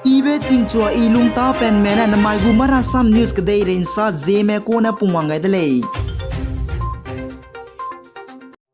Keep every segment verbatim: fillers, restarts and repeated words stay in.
Ibe tingchua i lungta penme ne namai gu Marasam News kedeirei nsa Zeme kune pungwang gai de lei.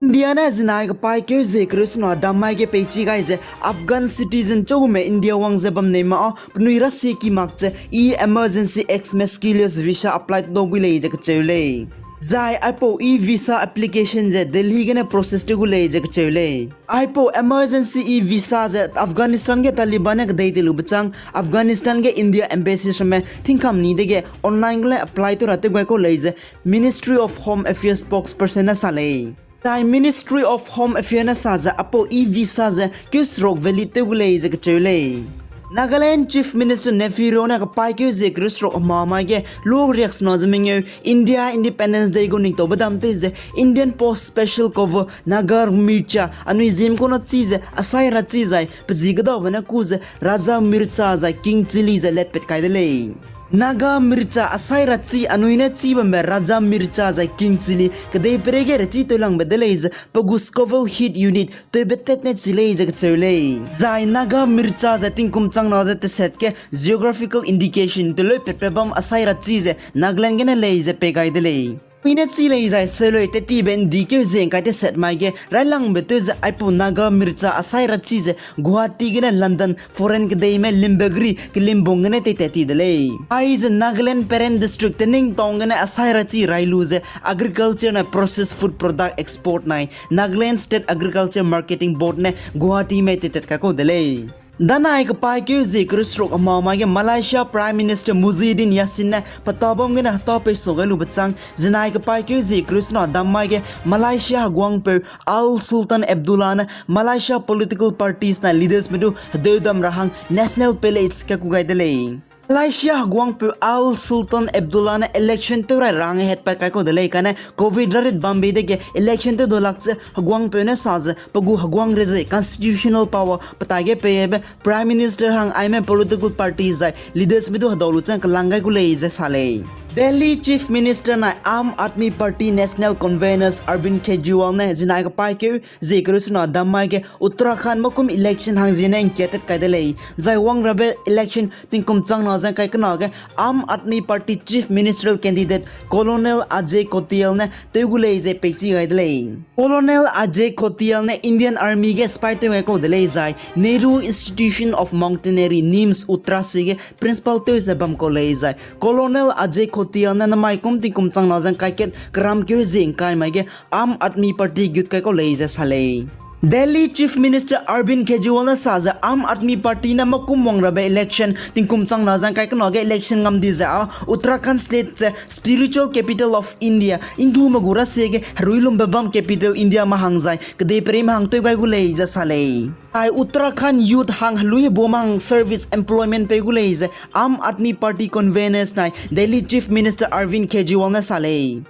India ne zinai kepaîkeu zie kereu sena dammai ge peichi gai ze Afghan citizen chaume India wang ze bam nei ma a penui rasie ki mak ze i emergency ex-masculus visa apply tedau gui lei ze kacheu lei. Zai aipau e-visa application ze Delhi gene process tew gu lei ze kacheu lei. Aipau emergency e-visa ze Afghanistan ge Taliban ne kedei te lu bechâng Afghanistan ge India embassy ramme tingkam ni dege online gene apply tew ra tew gai kau lei ze Ministry of Home Affairs spokesperson ne sa lei. Zai Ministry of Home Affairs ne sa ze aipau e-visa ze keu seruk valid tew gu lei ze kacheu lei. Nagaland Chief Minister Neiphiu Rio ne kepaîkeu zie kereu seruk hemamai ge lu riaksena ze mengeu India Independence Day gu ningtaube dam tew ze Indian Post Special Cover Naga Mircha anui ziem kune chi ze asai rachi zai pezi kedaube ne ku ze Raja Mircha zai King Chilli ze letpat kai de lei. Naga Mircha asai rachi anui ne chi bambe Raja Mircha zai King Chilli kedei pereige rechi tewlangbe de lei ze pe gu Scoville Heat Unit tewbe tat ne chi lei ze kacheu lei. Zai Naga Mircha ze tingkum changna ze teset ge geographical indication teleu petbe bam asai rachi ze Nagaland gene lei ze pei gai de lei. Ine chi lei zai selui tetibe ndikeu zie ngkai teset mai ge railangbe tew ze aipau Naga Mircha asai rachi ze Guwahati gene London foreign kedeime Limbagri kelimbung gene teitat ti de lei. Aize Nagaland Peren District Tening Town gene asai rachi rai lu ze agriculture nai processed food product export nai Nagaland State Agriculture Marketing Board ne Guwahati mai teitat kai kau de lei. Danai kepaîkeu zie kereu seruk hemamai ge Malaysia Prime Minister Muhyiddin Yassin ne petabam gene heta pei sau gai lu bechâng zinai kepaîkeu zie kereu sena dammai ge Malaysia heguangpeu Al Sultan Abdullah ne Malaysia political parties nai leadersme du hedeudam ra hang National Palace kaku gai de lei. Malaysia heguangpeu Al Sultan Abdullah ne election tew rai ra hang hetpat kai kau de lei kane Covid rarit bambe dege election tew dau lak ze heguangpeu ne sa ze pe gu heguang re ze constitutional power petai ge peibe Prime Minister hang aime political party zai leadersme du hedau lu chang kelang gai gu lei ze sa lei. Delhi Chief Minister nai Aam Aadmi Party National Conveners Arvind Kejriwal ne zinai kepaîkeu zie kereu sena dammai ge Uttarakhand makum election hang ziene ngkiatat kai de lei. Zai wangrabe election tingkum changna zang kai kena ge Aam Aadmi Party Chief Ministerial Candidate Colonel Ajay Kotial ne tew gu lei ze peichi gai de lei. Colonel Ajay Kotial ne Indian Army ge spy tew gai kau de lei zai Nehru Institution of Mountaineering, NIMS, Uttarasi ge principal tew ze bam kau lei zai Colonel Ajay Kotial ne namai kum tingkum changna zang kai kat keramkeu zie ngkai mai ge Aam Aadmi Party gut kai kau lei ze sa lei. Delhi Chief Minister Arvind Kejriwal ne sa ze Aam Aadmi Party ne makum wangrabe election tingkum changna zang kai kena ge election ngam di ze a Uttarakhand State ze spiritual capital of India, Hindume gu rasie ge herui lumbe bam capital Indiame hang zai kedei pereime hang tew gai gu lei ze sa lei. Ai Uttarakhand youth hang helui hebuame hang service employment pei gu lei ze Aam Aadmi Party conveners nai Delhi Chief Minister Arvind Kejriwal ne sa lei.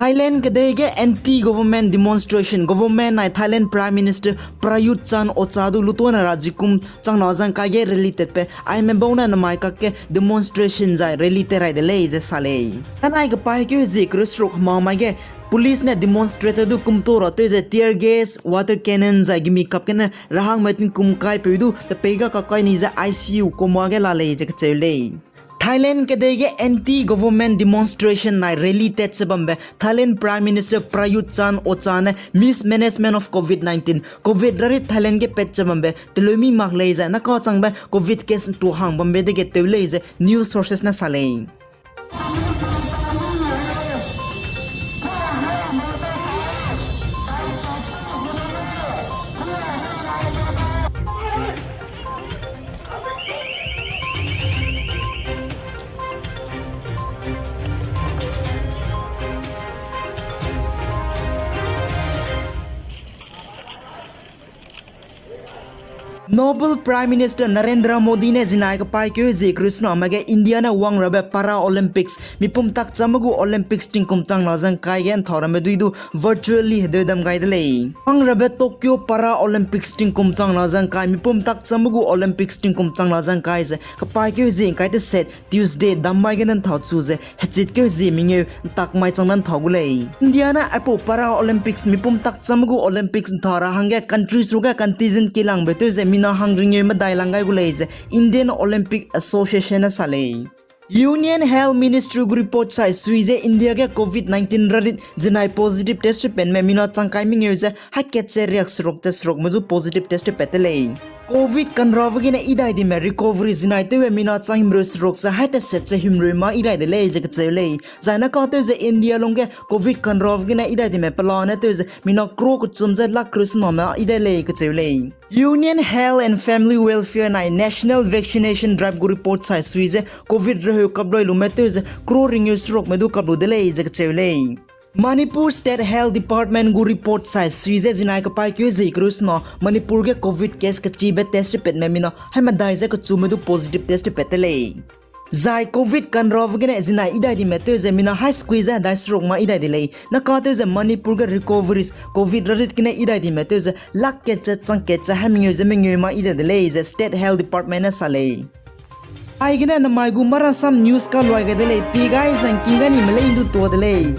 Thailand kedei ge anti-government demonstration, government nai Thailand Prime Minister Prayut Chan-o-cha du lutone raji kum changna zang kai ge rally tatbe aime bau ne namai kak ge demonstration zai rally tat rai de lei ze sa lei. Tanai kepaîkeu zie kereu seruk hemamai ge police ne demonstrator du kumto ra tew ze tear gas, water cannon zai gimi kap gene rahangme tingkum kaipeu du pepei ga kakai ni ze I C U coma ge la lei ze kacheu lei. Thailand kedei ge anti-government demonstration nai rally tat ze bambe Thailand Prime Minister Prayut Chan-o-cha ne mismanagement of Covid nineteen, Covid rarit Thailand ge pat ze bambe teleumi mak lei zai nakachangbe Covid case ntu hang bambe dege tew lei ze news sources ne sa lei. Noble Prime Minister Narendra Modi ne zinai kepaîkeu zie kereu sena mai ge India ne wangrabe Para Olympics, mipum takchamme gu Olympics tingkum changna zang kai ge nthau ramme dui du virtually hedeu dam gai de lei. Wangrabe Tokyo Para Olympics tingkum changna zang kai, mipum takchamme gu Olympics tingkum changna zang kai ze kepaîkeu zie ngkai teset Tuesday dammai gene nthau chu ze hechitkeu zie mengeu ntak mai changna nthau gu lei. India ne aipau Para Olympics mipum takchamme gu Olympics nthau ra hangge countries ruge contingent kilangbe tew ze na hangringeu medai lang gai gu lei ze Indian Olympic Association ne sa lei. Union Health Ministry gu report sai sui ze India ge covid nineteen rarit zinai positive test repatme mina chang kai mengeu ze hai kat ze riak seruk ze serukme du positive test repat te lei. Covid kanrave gene idai dime recovery zinai tewbe mina chang himreu seruk ze hai teset ze himreu ma idai de lei ze kacheu lei. Zai ne katew ze India lungge covid kanrave gene idai dime pelane tew ze mina crore kechum ze lakh kereu sename idai lei kacheu lei. Union Health and Family Welfare nai National Vaccination Drive gu report sai sui ze covid reheu kaplui lume tew ze crore ringeu serukme du kaplu de lei ze kacheu lei. Manipur State Health Department gu report sai sui ze zinai kapaîkeu zei kereu sena Manipur ge covid case kachibe test repatme mina hai medai ze kechume du positive test repat te lei. Zai covid kanrave gene zinai idai dime tew ze mina hai sekui ze hedai seruk ma idai de lei. Ne katew ze Manipur ge recoveries covid rarit gene idai dime tew ze lakh kat ze chang kat ze hai mengeu ze mengeu ma idai de lei ze State Health Department ne sa lei. Aigene namai gu Marasam News kaluai gai de lei, pi gai zangking gai nime lei ndu tua de lei.